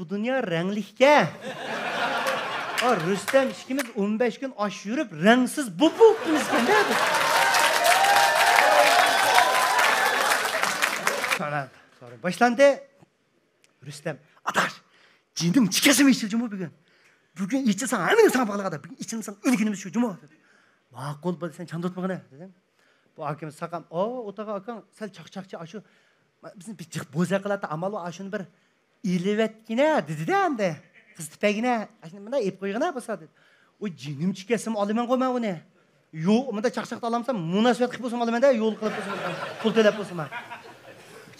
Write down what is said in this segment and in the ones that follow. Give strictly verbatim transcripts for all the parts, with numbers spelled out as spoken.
دۇنيا رەڭلىككەن. ئا، رۇستەم ئىككىمىز ئون بەش كۈن ئاش يۈرۈپ، رەڭسىز بوپۇپتىمىزكەن-دە بىز. سوراڭ، سوراڭ باشلاندى. رۇستەم، ئاداش، جېنىم چىقاسىمۇ ئېچىل جۇمۇ بۈگۈن. بۈگۈن ئېچىلساڭ، ھەممىنى ساڭا باغلىغان. بۈگۈن ئېچىلمىساڭ، ئۆلگىنىمىز شۇ جۇمۇ، دېدى. ماقۇل بولدى، سەن چاندۇرتمىغىنە، دېدىم. بۇ ئاكىمىز ساقام، ئو، ئوتاغا ئاكاڭ، سەل چاقچاقچى، ئاشۇ، بىزنى بىر جىق بوزەك قىلاتتى، ئامال بار، ئاشۇنى بىر ئېلىۋەتكىنە، دېدى-دە ئەمدى. قىز تېپەگىنە، ئاشۇنى مۇنداق ئېلىپ قويغىنە بولسا، دېدى. ئۇ جېنىم چىقسىمۇ ئالىمەنغۇ مەن ئۇنى. يوق، مۇنداق چاقچاقتا ئالامسام، مۇناسىۋەت قىلىپ بولسىمۇ ئالىمەن-دە، يول قىلىپ بولسىمۇ، پۇل تۆلەپ بولسىمۇ.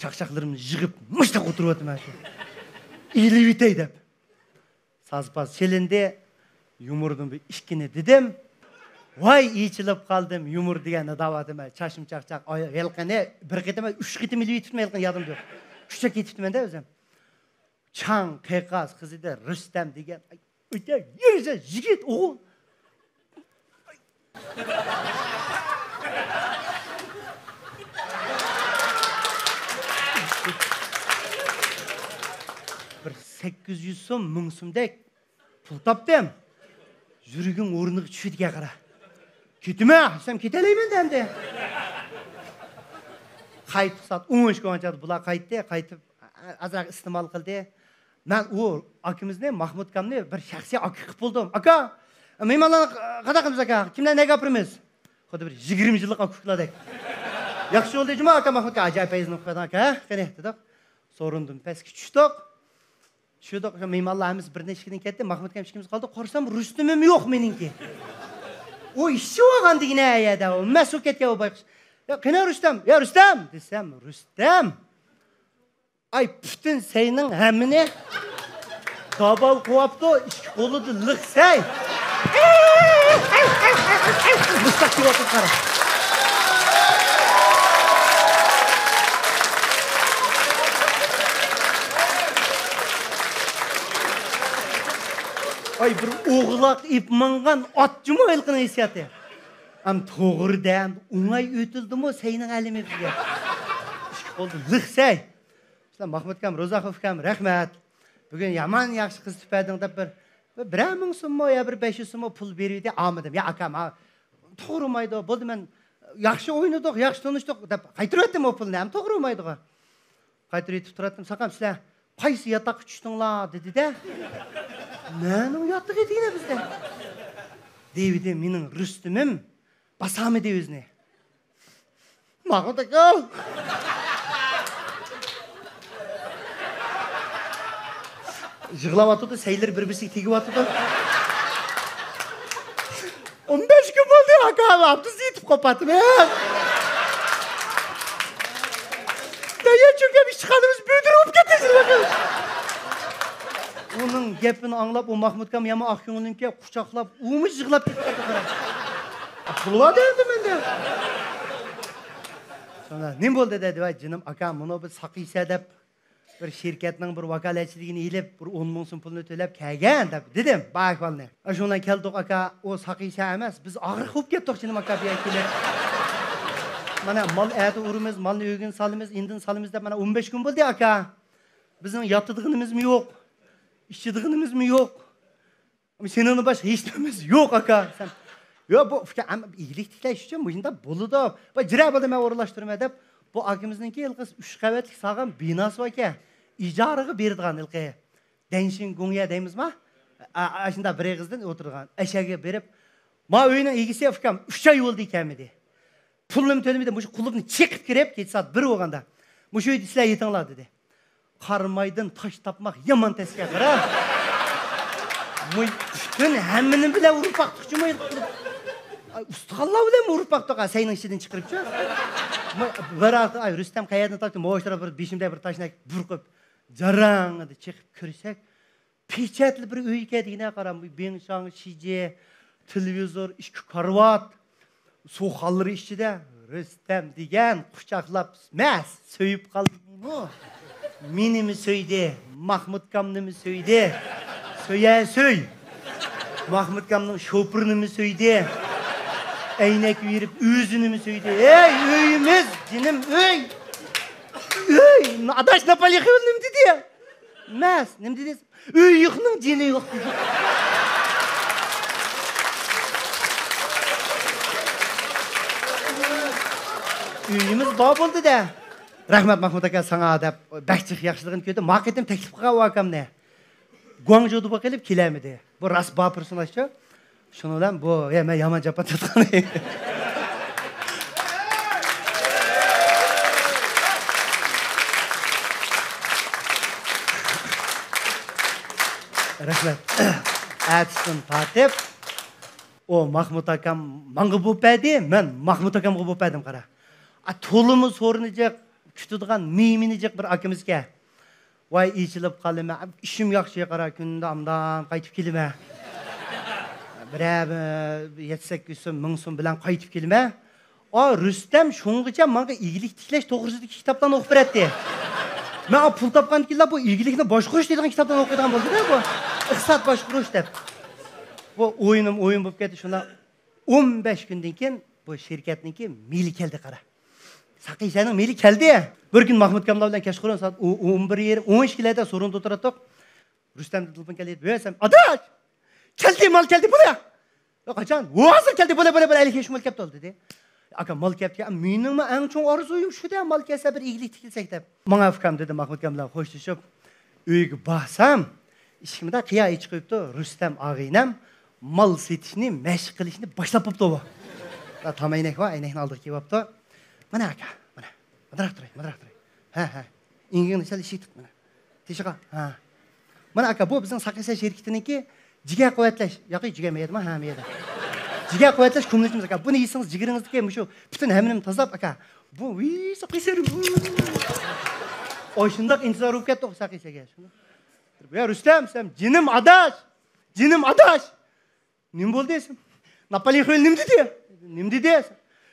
چاقچاقلىرىمنى يىغىپ، مۇشتاق ئولتۇرۇۋاتىمەن شۇ. ئېلىۋېتەي دەپ. ساز-پاز چېلىندى. يۇمۇردىن بىر ئىككىنى دېدىم. ۋاي، ئېچىلىپ قالدىم، يۇمۇر دېگەننى دەۋاتىمەن. چاچىم چاقچاق، ئاي-، ھېلىقىنى بىر قېتىم، ئۈچ قېتىم ئېلىۋېتىپتىمەن، ھېلىقىنى يادىمدا يوق. ئۈچ قېتىم كېتىپتىمەن-دە ئۆزۈم. چاڭ قىيقاس قىز ئىدى، رۇستەم دېگەن. ئاي، ئۆتە يۈرسە يىگىت ئوغۇل. بىر سەككىز يۈز سوم، مىڭ سومدەك پۇل تاپتىم. يۈرىكىم ئورنىغا چۈشىدىكەن قارا. كېتىمەن دېسەم، كېتەلەيمەن-دە ئەمدى. قايتىپ سائەت ئون ئىككى ئونچە بۇلار قايتتى. قايتىپ ئازراق ئىستېمال قىلدى. مەن ئۇ ئاكىمىزنى، ماھمۇت ئاكامنى بىر شەخسىي ئاكا قىلىپ بولدۇم. ئاكا، مېھمانلارنى قانداق قىلىمىز ئاكا؟ كىملەرنى نەگە ئاپىرىمىز؟ خۇددى بىر يىگىرمە يىللىق ئاكا-ئۇكىلاردەك. ياخشى بولدى جۇمۇ ئاكا، ماھمۇت ئاكا، ئاجايىپ پەيزىنى ئوقۇپ بەردىڭ ئاكا، ھە؟ قېنى، دېدۇق. سورۇندىن پەسكە چۈشتۇق. چۈشتۇق، شۇ مېھمانلار ھەممىسى بىرنى ئىشىكىدىن كەتتى، ماھمۇت ئاكام ئىككىمىز قالدۇق. قارىسام، رۇستۇمۇم يوق مېنىڭكى. ئۇ ئىششىۋالغان دېگىنە يەردە، ئۇ مەست بولۇپ كەتكەن ئۇ بايقۇش. يا، قېنى رۇستەم؟ يا، رۇستەم! دېسەم، رۇستەم! ئاي، پۈتۈن سەينىڭ ھەممىنى داباۋ قوۋاپتۇ، ئىككى قولىدا لىق سەي. مۇشتاق كېلىۋاتىدۇ، قارا. ئاي، بىر ئوغلاق ئېپ ماڭغان ئات جۇمۇ ھېلىقىنىڭ ھېسسىياتى. ئەم توغرىدە ئوڭاي ئۆتۈلدىمۇ سەينىڭ ئەلىمى بىزگە. ئىككى قولدا لىق سەي. شۇنداق، ماھمۇت ئاكام، روزاخوف ئاكام، رەھمەت. بۈگۈن يامان ياخشى قىز تېپەدىڭ دەپ بىر، بىر بىرەر مىڭ سوممۇ يا بىر بەش يۈز سوممۇ پۇل بېرىۋىدى، ئالمىدىم. يا ئاكام، ھا، توغرىمايدۇ، بولدى، مەن ياخشى ئوينىدۇق، ياخشى تونۇشتۇق دەپ قايتۇرۇۋەتتىم ئۇ پۇلنى، ھەم توغرىمايدىغۇ. قايتۇرۇۋېتىپ تۇراتتىم، ساقام، سىلەر قايسى ياتاققا چۈشتۈڭلار دېدى-دە. نەنىڭ ياتىقى دېگىنە بىزدە. دېۋىدى، مېنىڭ رۇستۇمۇم باسالمىدى ئۆزىنى. ماقۇل تاكا. يىغلاۋاتىدۇ، سەيلىرى بىر-بىرسىگە تېگىۋاتىدۇ. ئون بەش كۈن بولدى، ئاكا، ئاپتۇس يېتىپ قوپاتىمەن. دەيە چۆكۈپ ئىشخانىمىز بۈدۈر بولۇپ كەتتى. ئۇنىڭ گېپىنى ئاڭلاپ، ئۇ ماھمۇت ئاكام يامان ئاق كۆڭۈلنىڭكى قۇچاقلاپ، ئۇمۇ يىغلاپ كېتىپ قالدى، قارا. پۇل بار دەيدۇ مەندە. سونا، نېمە بولدى دەيدۇ، ۋاي جېنىم ئاكا، مۇنۇ بىر ساقىيسە دەپ، بىر شىركەتنىڭ بىر ۋاكالەتچىلىكىنى ئېلىپ، بىر ئون مىڭ سوم پۇلنى تۆلەپ كەلگەن دەپ دېدىم، بار ئەھۋالنى. ئاشۇندىن كەلدۇق ئاكا، ئۇ ساقىيسە ئەمەس، بىز ئاغرىق بولۇپ كەتتۇق جېنىم ئاكا، بۇ يەرگە كېلىپ. مانا مال ئەتە ئۇرىمىز، مالنى ئۆگۈن سالىمىز، ئىندىن سالىمىز دەپ مانا ئون بەش كۈن بولدى ئاكا. بىزنىڭ ياتىدىغىنىمىزمۇ يوق، ئىچىدىغىنىمىزمۇ يوق. سېنىڭدىن باشقا ھېچ نېمىمىز يوق، ئاكا، دېسەم، ياق، بۇ ئۇكا، ئەمما ئىگىلىك تىكلەش ئۈچۈن مۇشۇنداق بولىدۇ. بۇ جىرە بولدى، مەن ئورۇنلاشتۇرىمەن دەپ، بۇ ئاكىمىزنىڭكى ھېلىقى ئۈچ قەۋەتلىك سالغان بىناسى باركەن، ئىجارىگە بېرىدىغان ھېلىقى دەنشىن گۇڭيە دەيمىزما؟ ئا-، ئا-، ئاشۇنداق بىر ئېغىزدىن ئولتۇرىدىغان. ئەشەگە بېرىپ، ما ئۆينىڭ ئىگىسى ئۇكام، ئۈچ ئاي بولدى كەلمىدى. پۇلنىمۇ تۆلىمىدى، مۇشۇ قۇلۇپنى چېقىپ كىرىپ، كېچە سائەت بىر بولغاندا، مۇشۇ ئۆيدە سىلەر يېتىڭلار، دېدى. قارامايدىن تاش تاپماق يامان تەسكە، قارا. مۇ-، پۈتۈن ھەممىنى بىلەن ئۇرۇپ باقتۇق جۇمۇ. ئاي، ئۇستىخانلار بىلەن ئۇرۇپ باقتۇق، ئا، سەينىڭ ئىچىدىن چىقىرىپچۇ. مۇ-، بىر ۋاقىت، ئاي، رۇستەم قەيەردىن تاپتى؟ مۇشۇ بىر بېشىمدا بىر تاشناق بۇرقۇپ، جاراڭ ئىدى، چېقىپ كۆرسەك، پېچەتلىك بىر ئۆي ئىكەن دېگىنە، قارا، بىڭشاڭ شىجى، تېلېۋىزور، ئىككى كارىۋات، سۇ خاللىرى ئىچىدە رۇستەم دېگەن قۇچاقلاپ، مەس، سۆيۈپ قالدى مېنىمۇ. مېنىمۇ سۆيدى، ماھمۇتكامنىمۇ سۆيدى. سۆيە سۆي. ماھمۇتكامنىڭ شوپۇرىنىمۇ سۆيدى. ئەينەك بېرىپ ئۆزىنىمۇ سۆيدى. ھەي، ئۆيىمىز، جېنىم، ئۆي. ئۆي، ئاداش ناپالىخىۋىل نېمە دېدى؟ مەس، نېمە دېدى؟ ئۆي يوقنىڭ جېنى يوق دېدى. ئۆيىمىز بار بولدى-دە. رەھمەت، ماھمۇت ئاكا، ساڭا دەپ بەك جىق ياخشىلىقىنى كۆردۈم. ماڭا قېتىم تەكلىپ قىلغان ئۇ ئاكامنى. گۇاڭجۇدا بولۇپ قېلىپ كېلەلمىدى. بۇ راست بار پېرسوناژچۇ. شۇنىڭ بىلەن بۇ، ھە، مەن يامان جاپا تارتقان. رەھمەت. ئەتىسىدىن تارتىپ ئۇ ماھمۇت ئاكام ماڭا بولۇپ بەردى، مەن ماھمۇت ئاكامغا بولۇپ بەردىم، قارا. ئا، تولىمۇ سورۇنى جىق، كۈتىدىغان مېھمىنى جىق بىر ئاكىمىزكەن. ۋاي، ئېچىلىپ قالىمەن. ئىشىم ياخشى، قارا، كۈندە ئامدان قايتىپ كېلىمەن. بىرەر، بىر يەتتە سەككىز سوم، مىڭ سوم بىلەن قايتىپ كېلىمەن. ئا، رۇستەم شۇڭغىچە ماڭا ئىگىلىك تىكلەش توغرىسىدىكى كىتابلارنى ئوقۇپ بېرەتتى. مەن ئا، پۇل تاپقاندىن كېيىنلا بۇ ئىگىلىكنى باشقۇرۇش دەيدىغان كىتابلارنى ئوقۇيدىغان بولدۇم-دە بۇ. ئىقتىساد باشقۇرۇش دەپ. بۇ ئويۇنۇم ئويۇن بولۇپ كەتتى شۇنداق. ئون بەش كۈندىن كېيىن بۇ شىركەتنىڭكى مېلى كەلدى، قارا. ساقىي سەنىڭ مېلى كەلدى. بىر كۈنى ماھمۇت ئاكاملار بىلەن كەچقۇرۇن سائەت ئو-، ئون بىر يېرىم، ئون ئىككىلەردە سورۇندا ئولتۇراتتۇق. رۇستەمدىن تېلېفون كەلدى. ۋەي سەن، ئاداش! كەلدى، مال كەلدى، بولە! يا قاچان؟ ھازىر كەلدى، بولە، بولە، بولە، ئەللىك ياش مال كەپتۇ، دېدى. ئاكا، مال كەپتۇ. مېنىڭمۇ ئەڭ چوڭ ئارزۇيۇم شۇ-دە، مال كەلسە بىر ئىگىلىك تىكلىسەك دەپ. ماڭا ئۇكام، دېدى ماھمۇت ئاكام بىلەن خوشلىشىپ. ئۆيگە بارسام، ئىشىكنى قىيا ئېچىپ قويۇپتۇ، رۇستەم ئاغىنەم مال سېتىشنى مەشىق قىلىشنى باشلاپ بوپتۇ بۇ. تام ئەينەك بار، ئەينەكنى ئالدىغا كىيىۋاپتۇ. مانا ئاكا، مانا، مۇنداق تۇراي، مۇنداق تۇراي. ھە، ھە. ئېڭىكىڭنى سەل ئىشىك تىق، مانا. تېشىغا، ھە. مانا ئاكا، بۇ بىزنىڭ ساقىسەن شىركىتىنىڭكى جىگەر قۇۋۋەتلەش، ياقى جىگەر مەيدىما؟ ھە، مەيدە. جىگەر قۇۋۋەتلەش كۇمۇلچىمىز ئاكا. بۇنى يېسىڭىز جىگىرىڭىزدىكى مۇشۇ پۈتۈن ھەممىنى تازىلاپ ئاكا. بۇ، ۋىي، ساقىسەن. ئاشۇنداق ئىنتىزار بولۇپ كەتتۇق ساقىسەنگە. يا رۇستەم، سەن جېنىم ئاداش، جېنىم ئاداش. نېمە بولدى دېسەم، ناپالېئون خۇيۇل نېمە دېدى؟ نېمە دېدى؟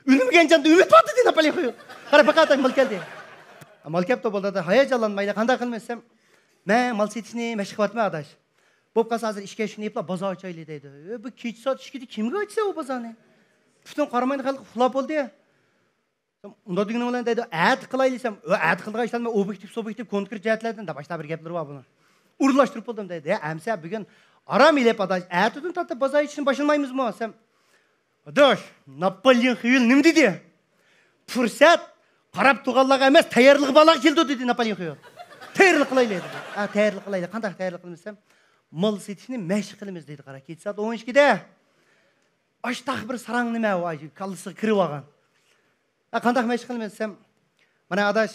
ئۆلمىگەن جاندا ئۈمىد بار دېدى ناپالېئون خۇيۇل. قارا، پاكا ئاداش مال كەلدى. مال كەپتۇ، بولدى ئاداش، ھاياجانلانمايلى، قانداق قىلىمىز دېسەم، مەن مال سېتىشنى مەشىق قىلىۋاتىمەن ئاداش. بولۇپ قالسا ھازىر ئىككى ئۈچ كۈن يېپىلا بازار ئاچايلى دەيدۇ. ئۆ، بۇ كېچە سائەت ئىككىدە كىمگە ئاچىسەن ئۇ بازارنى؟ پۈتۈن قاراماينىڭ خەلقى ئۇخلاپ بولدى. ئۇنداق دېگىنىڭ بىلەن دەيدۇ، ئەتە قىلايلى دېسەم، ئۇ ئەتە قىلىدىغان ئىشلار مەن ئوبيېكتىپ، سۇبيېكتىپ، كونكرېت جەھەتلەردىن دەپ ئاشۇنداق بىر گەپلىرى بار بۇنىڭ. ئورۇنلاشتۇرۇپ بولدۇم دەيدۇ. يا ئەمسە بۈگۈن ئارام ئېلىپ ئاداش، ئەتىدىن تارتىپ بازار ئېچىشنى باشلىمايمىزمۇ دېسەم، ئاداش، ناپالېئون خۇيۇل نېمە دېدى؟ پۇرسەت قاراپ تۇرغانلارغا ئەمەس، تەييارلىق بارلارغا كېلىدۇ دېدى ناپالېئون خۇيۇل. تەييارلىق قىلايلى دېدى. ھە، تەييارلىق قىلايلى. قانداق تەييارلىق قىلىمىز دېسەم، مال سېتىشنى مەشىق قىلىمىز دېدى. قارا، كېچە سائەت ئون ئىككىدە ئاشتاق بىر ساراڭ نېمە ئۇ كاللىسىغا كىرىپ ئالغان. ھە، قانداق مەشىق قىلىمەن دېسەم، مانا ئاداش،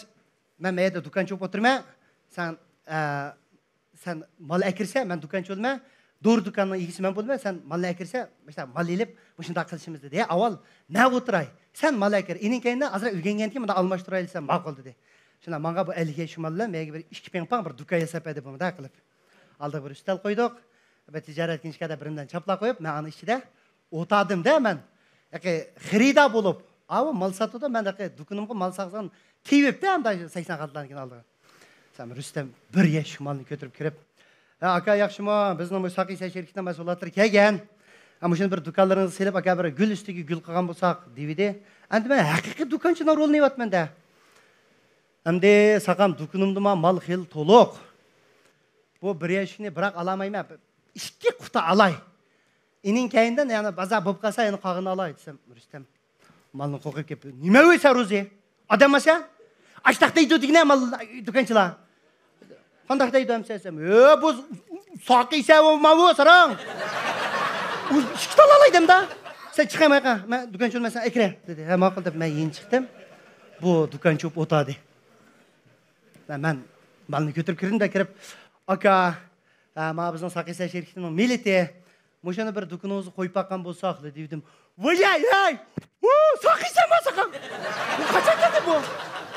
مەن مەيەردە دۇكانچى بولۇپ ئولتۇرىمەن، سەن، ئە، سەن مال ئەكىرسە، مەن دۇكانچى بولىمەن، دورا دۇكاننىڭ ئىگىسى مەن بولىمەن، سەن مالنى ئەكىرسە، مۇشۇنداق مال ئېلىپ، مۇشۇنداق قىلىشىمىز دېدى. ھە، ئاۋۋال مەن ئولتۇراي، سەن مال ئەكىر، ئېنىڭ كەينىدىن ئازراق ئۆگەنگەندىن كېيىن مۇنداق ئالماشتۇرايلى دېسەم، ماقۇل دېدى. شۇنداق ماڭا بۇ ئەللىك يۈەن شىمال بىلەن مەيگە بىر ئىككى پىڭ پاڭ بىر دۇكان ياساپ بەردى، بۇ مۇنداق قىلىپ. ئالدىغا بىر ئۈستەل قويدۇق. بىر تىجارەت كىنىشكادا بىرىمدىن چاپلاپ قويۇپ، مەن ئانىڭ ئىچىدە ئولتۇردۇم-دە مەن. ياقى خېرىدار بولۇپ، ئاۋۇ مال ساتىدۇ، مەن ياقى دۇكىنىمغا مال ساتقان تېۋىپتە ئەمدى سەكسەن قاتلاردىن كېيىن ئالدىغا. سەن رۇستەم بىر يەشىك مالنى كۆتۈرۈپ كىرىپ، ھە، ئاكا ياخشىمۇ؟ بىزنىڭ مۇشۇ ساقىسەن شىركىتىنىڭ مەھسۇلاتلىرى كەلگەن. ھە، مۇشۇنى بىر دۇكانلىرىڭىزغا سېلىپ، ئاكا بىر گۈل ئۈستىگە گۈل قىلغان بولساق، دېۋىدى. ئەمدى مەن ھەقىقىي دۇكانچىنىڭ رولىنى ئېلىۋاتىمەن-دە. ئەمدى ساقام دۇكىنىمدىمۇ مال خېلى تولۇق. بۇ بىر يەشىكنى بىراق ئالالمايمەن. ئىككى قۇتا ئالاي. ئېنىڭ كەينىدىن يەنە بازار بولۇپ قالسا يەنە قالغىنىنى ئالاي دېسەم، رۇستەم مالنى قوقۇپ كېلىپ، نېمە ئۆيسەن روزى؟ ئادەممۇ سەن؟ ئاشتاق دەيدۇ دېگىنە مال دۇكانچىلار. قانداق دەيدۇ ئەمسە دېسەم، ئۆ، بۇ ساقىسەن ماۋۇ ساراڭ. ئۇ ئىككى تال ئالاي دەمدا. سەن چىقاي مايقا، مەن دۇكانچى بولمايسەن ئەكىرە دېدى. ھە، ماقۇل دەپ مەن يېنى چىقتىم. بۇ دۇكانچى بولۇپ ئولتۇردى. مەن مالنى كۆتۈرۈپ كىردىم-دە كىرىپ، ئاكا، ھە، مانا بىزنىڭ ساقىسەن شىركىتىنىڭ مىلىتى. مۇشۇنى بىر دۇكىنىڭىزغا قويۇپ باققان بولساق دېدىم. ۋاي ھەي ھەي! ۋۇ، ساقىسەنمۇ ساقام! بۇ قاچان كەلدى بۇ؟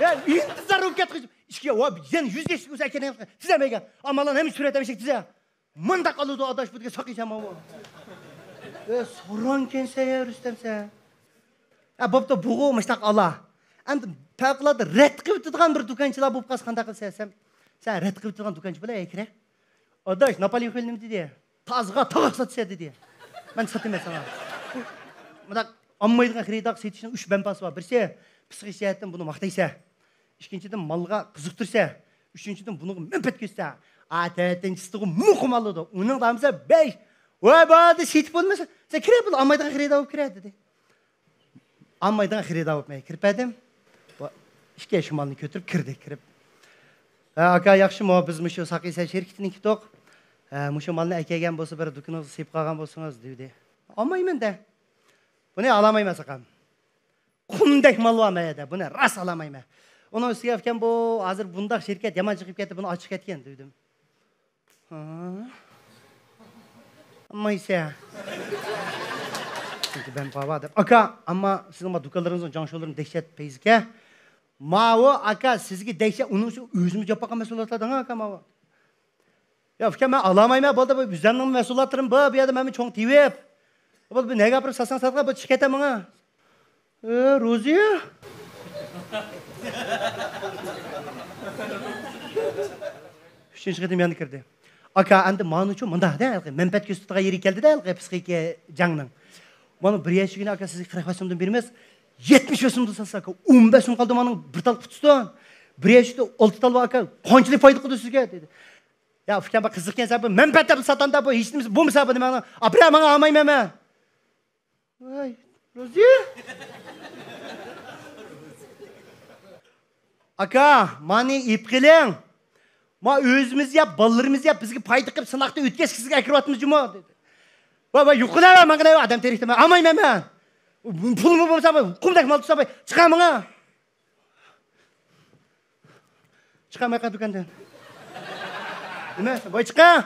يا، ئىنتىزار بولۇپ كەتتى. ئىشىككە، ۋا، يەنە يۈز يەشىك بولسا ئەكەلگەن. تىزە مەيگە. ئامالان ھەممە سۈرەت ھەممە ئىشىك تىزە. مۇنداق ئالىدۇ ئاداش بۇ دېگەن ساقىسەنمۇ بۇ؟ ئە، سوراڭكەنسەن يا رۇستەم سەن. ئە، بوپتۇ، بۇغۇ مۇشتاق ئالا. ئەمدى پەۋقۇلئاددە رەت قىلىۋېتىدىغان بىر دۇكانچىلار بولۇپ قالسا قانداق قىلىسەن دېسەم، سەن رەت قىلىۋېتىدىغان دۇكانچى بولاي ئەكىرە. ئاداش، ناپالېئون خۇيۇل نېمە دېدى؟ تازغا تاغاق ساتىسەن دېدى. مەن ساتىمەن ساڭا. مۇنداق ئالمايدىغان خېرىدارغا سېتىشنىڭ ئۈچ بەمپاسى بار. بىرسى، پىسخىك جەھەتتىن بۇنى ماختايسەن. ئىككىنچىدىن، مالغا قىزىقتۇرىسەن. ئۈچىنچىدىن، بۇنىڭغا مەنپەئەت كۆرسىتە. ئا، تۆتىنچىسىغۇ مۇقىم ئالىدۇ. ئۇنىڭ دامسا بەش. ۋاي، بۇ يەردە سېتىپ بولمىسا، سەن كىرە، بۇ ئالمايدىغان خېرىدار بولۇپ كىرە، دېدى. ئالمايدىغان خېرىدار بولۇپ مەن كىرىپ بەردىم. بۇ ئىككى شۇ مالنى كۆتۈرۈپ كىردى، كىرىپ. ھە، ئاكا، ياخشىمۇ؟ بىز مۇشۇ ساقىسەن شىركىتىنىڭ كىتوق. ھە، مۇشۇ مالنى ئەكەلگەن بولسا، بىر دۇكىنىڭىزغا سېلىپ قالغان بولسىڭىز، دېدى. ئالمايمەن دە. بۇنى ئالالمايمەن، ساقام. قۇمدەك مال بار مەن يەردە، بۇنى راست ئالالمايمەن. ئۇنىڭ ئۈستىگە ئۇكام، بۇ ھازىر بۇنداق شىركەت يامان چىقىپ كەتتى، بۇنى ئاچىقىپ كەتكىن، دېدىم. ھا؟ ئالمايسەن. چۈنكى مەن بابا دەپ. ئاكا، ئەمما سىزنىڭ بۇ دۇكانلىرىڭىزنىڭ جاڭشۇلىرىمۇ دەھشەت پەيزىكەن. ماۋۇ ئاكا سىزگە دەھشەت، ئۇنىڭ ئۈچۈن ئۆزىمۇ جاپاقا مەسئۇلاتلاردىڭ ئاكا ماۋۇ. يا ئۇكام، مەن ئالالمايمەن، بولدى، بۇ ئۆزۈمنىڭ مەسئۇلاتلىرىم بار، بۇ يەردە مەنمۇ چوڭ تېۋىپ. بولدى، بۇ نەگە ئاپىرىپ ساتساڭ ساتقىن، بۇ چىقىپ كېتە ماڭا. ئە، روزى؟ ئۈچىنچى قېتىم يەنە كىردى. ئاكا، ئەمدى مانا شۇ مۇنداق دە، ھېلىقى مەنپەئەت كۆرسىتىدىغان يېرى كەلدى دە، ھېلىقى پسىخىكا جەڭنىڭ. مانا بىر يەرچە كۈنى ئاكا سىزگە قىرىق بەش سومدىن بېرىمىز، يەتمىش بەش سومدىن ساتسا ئاكا، ئون بەش سوم قالدى مانا بىر تال قۇتىسىدىن. بىر يەرچە ئالتە تال بار ئاكا، قانچىلىك پايدا قىلدى سىزگە، دېدى. يا ئۇكام، بۇ قىزىق ئىكەن، سەن بۇ مەنپەئەتلەپ ساتامدا، بۇ ھېچ نېمىسى بولمىسا بۇنى ماڭا ئاپىرە، ماڭا ئالمايمەن مەن. ۋاي، روزى. ئاكا، مانى ئېلىپ قېلىڭ. ما ئۆزىمىز يەپ، بالىلىرىمىز يەپ، بىزگە پايدا قىلىپ، سىناقتا ئۆتكەچ سىزگە ئەكىرىۋاتىمىز جۇمۇ، دېدى. ۋاي، ۋاي، يوقىلا، ماڭا نېمە ئادەم تېرىكتىمەن، ئالمايمەن مەن. پۇلمۇ بولمىسا، قۇمدەك مال تۇتسا، چىقار ماڭا. چىقار ماڭا دۇكاندىن. نېمە؟ ۋاي، چىقار.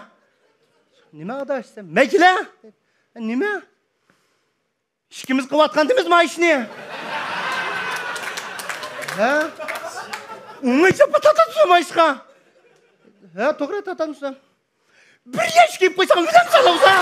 نېمە ئاداش سەن؟ مەن كېلە. نېمە؟ ئىككىمىز قىلىۋاتقانتىمىز ما ئىشنى. ھە؟ ئوڭايسىز تارتاتسىز ما ئىشقا. ھە، توغرا تارتامسىز. بىر ياش كىيىپ قويساڭ، ئۆزۈم سالامسا.